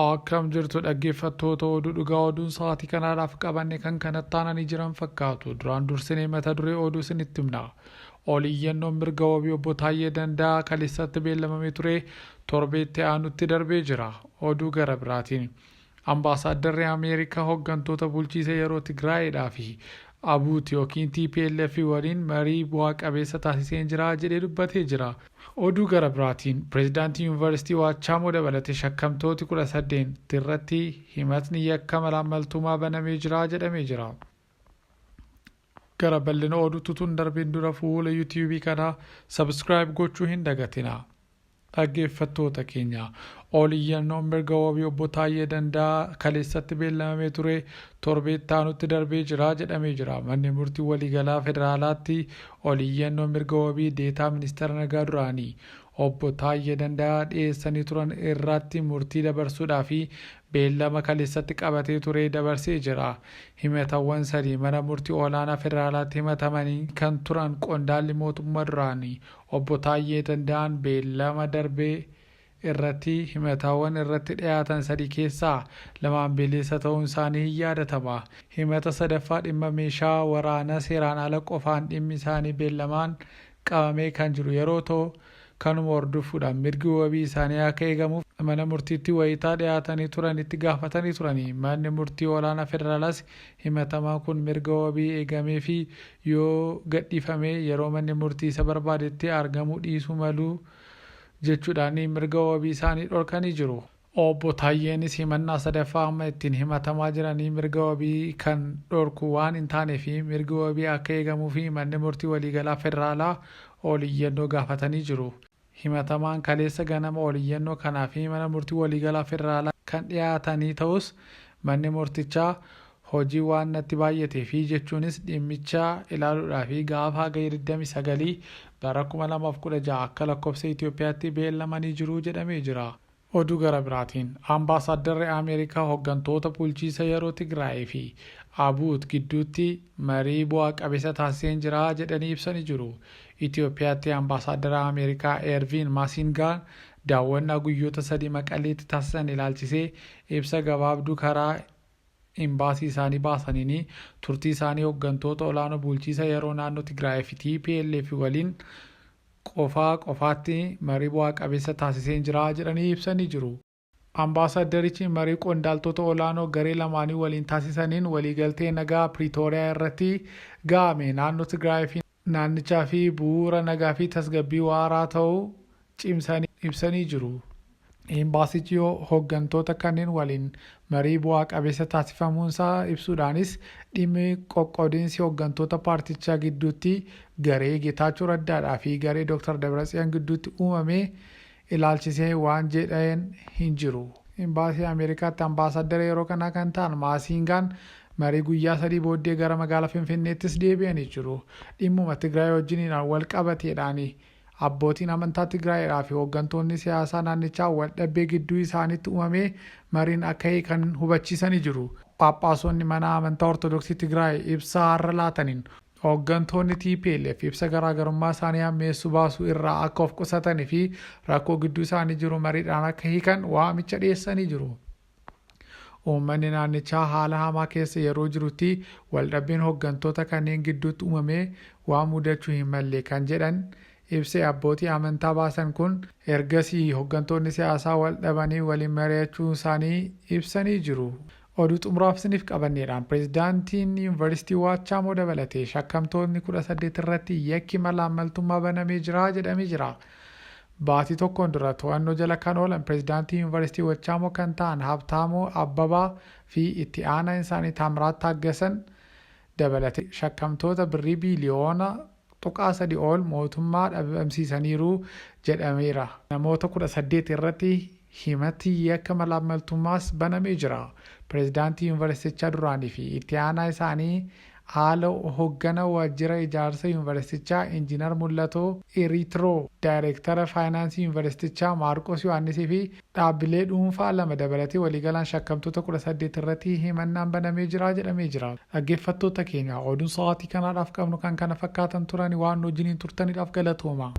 Akkam jirtu dhaggeeffattoota Oduu Dhugaa, oduun sa'aatii kanaadhaaf qabanne kan kanatti aananii jiran fakkaatu. Duraan dursinee mata duree oduu isinitti himna. Ol iyyannoon mirga wabii obbo Taayyee Danda'aa kaleessatti beellamamee ture torbeetti aanutti darbee jira. Oduu gara biraatiin, Ambaasaaddarri Ameerikaa hoggantoota bulchiisa yeroo Tigraayiidhaa fi ABUT yookiin tplf waliin marii bu'aa qabeessa taasiseen jira jedhee dubbatee jira. Oduu gara biraatiin, Pireezidaantii Yuunivarsiitii Waachaamoo dabalatee shakkamtooti 18 irratti himatni yakka malaammaltummaa banamee jira jedhamee jira. Gara bal'ina oduutti utuu hin darbiin dura fuula YouTube kanaa subscribe gochuu hin dagatinaa. Dhaggeeffattoota keenya, ol iyyannoon mirga wabii obbo Taayyee Danda'aa kaleessatti beellamamee ture torbee itti aanutti darbee jira jedhamee jira. Manni murtii waliigalaa federaalaatti ol iyyannoo mirga wabii deetaa ministeera nagaa duraanii obbo Taayyee Danda'aa dhiyeessanii turan irraatti murtii dabarsuudhaa fi beellama kaleessatti qabatee ture dabarsee jira. Himatawwan sadii mana murtii olaanaa federaalaatti himatamanii kan turan qondaalli mootummaa duraanii Obbo Taayyee Danda'aan beellama darbe irratti himataawwan irratti dhiyaatan sadi keessaa lamaan bilisa ta'uun isaanii hin yaadatama. Himata sadaffaa dhimma meeshaa waraanaa seeraan ala qofaan dhimmi isaanii beellamaan qabamee kan jiru yeroo ta'u, kanuma hordofuudhaan mirgi wabii isaanii akka eegamuuf mana murtiitti wayitaa dhiyaatanii turanitti gaafatanii turani. Manni murtii olaanaa federaalaas himatamaan kun mirga wabii eegameefii yoo gadhiifame yeroo manni murtii isa barbaadetti argamuu dhiisuu malu jechuudhaan mirga wabii isaanii dhorkanii jiru. Obbo Taayyeenis himannaa sadaffaa amma ittiin himatamaa jiranii mirga wabii kan dhorku waan hin taaneef mirgi wabii akka eegamuufi manni murtii waliigalaa federaalaa ol iyyannoo gaafatanii jiru. Himatamaan kaleessa ganama ol iyyannoo kanaaf mana murtii waliigalaa federaalaa kan dhiyaatanii ta'us manni murtichaa hojii waan natti baay'ateefi jechuunis dhimmicha ilaaluudhaafi gaafa Hagayya 29 bara 2016 akka lakkoofsa Itoophiyaatti beellamanii jiru jedhamee jira. Oduu gara biraatiin, Ambaasaaddarri Ameerikaa hoggantoota bulchiisa yeroo Tigraayii fi ABUT gidduutti marii bu'aa qabeessa taasiseen jira jedhanii ibsanii jiru. Itoophiyaatti Ambaasaaddara Ameerikaa Eerviin Maasingaan daawwannaa guyyoota sadii Maqaleetti taasisan ilaalchisee ibsa gabaabduu karaa Imbaasii isaanii baasaniin turtii isaanii hoggantoota olaanoo bulchiisa yeroo naannoo Tigraayii fi tplf waliin qofaa qofaatti marii bu'aa qabeessa taasiseen jira jedhanii ibsanii jiru. Ambaasaaddarichi marii qondaaltota olaanoo garee lamaanii waliin taasisaniin waliigaltee nagaa Piriitooriyaa irratti ga'ame naannoo Tigraayii fi naannichaa fi bu'uura nagaa fi tasgabbii waaraa ta'uu cimsanii ibsanii jiru. Imbaasichi hoggantoota kanneen waliin marii bu'aa qabeessa taasifamuunsaa ibsuudhaanis dhimmi qoqqoodinsi hoggantoota paartichaa gidduutti garee Getaachoo Raddaadhaa fi garee Dr. Dabratsiyoon gidduutti uumame ilaalchisee waan jedhan hin jiru. Imbaasii Ameerikaatti Ambaasaaddara yeroo kanaa kan ta'an Maasiingaan marii guyyaa sadii booddee gara magaala Finfinneettis deebi'anii jiru. Dhimmuma Tigraay wajjiniin wal qabateedhaan Abbootiin amantaa Tigraayidhaa fi hooggantoonni siyaasaa naannichaa waldhabee gidduu isaaniitti uumame mariin akka hiikan hubachiisanii jiru. Phaaphaasonni mana amantaa Ortodoksii Tigraay ibsa har'a laataniin hooggantoonni tplf ibsa garaagarummaa isaanii hammeessu baasuu irraa akka of qusatanii fi rakkoo gidduu isaanii jiru mariidhaan akka hiikan waamicha dhiyeessanii jiru. Uummanni naannichaa haala hamaa keessa yeroo jirutti waldhabbiin hoggantoota kanneen gidduutti uumame waan mudachuu hin malle kan jedhan ibsi abbootii amantaa baasan kun ergasii hoggantoonni siyaasaa waldhabanii waliin mari'achuu isaanii ibsanii jiru. Oduu xumuraaf isiniif qabanneedhaan pireezidaantiin Yuunivarsiitii Waachaamoo dabalatee shakkamtoonni 18 irratti yakki malaammaltummaa banamee jira jedhamee jira. Baatii tokkoon dura to'annoo jala kan oolan pireezidaantii Yuunivarsiitii Wachaamoo kan ta'an Habtaamuu Abbabaa fi itti aanaan isaanii Taamiraat Taaggasan dabalatee shakkamtoota birrii biiliyoona tuqaa 3 ol mootummaa dhabamsiisaniiru jedhameera. Namoota 18 irratti himati yakka malaammaltummaas banamee jira. Pireezidaantii Yuunivarsiitichaa duraanii fi itti aanaa isaanii Haala hoggana waajjira ijaarsa Yuunivarsiitichaa Injiinar Mul'atoo Iriitiroo, Daayreektara Faayinaansii Yuunivarsiitichaa Maarqoos Yohaannisii fi dhaabbilee dhuunfaa 2 dabalatee waliigalaan shakkamtoota 18 irratti himannaan banamee jira jedhamee jira. Dhaggeeffattoota keenya oduun sa'aatii kanaadhaaf qabnu kan kana fakkaatan turani waan nu wajjiniin turtaniidhaaf galatooma.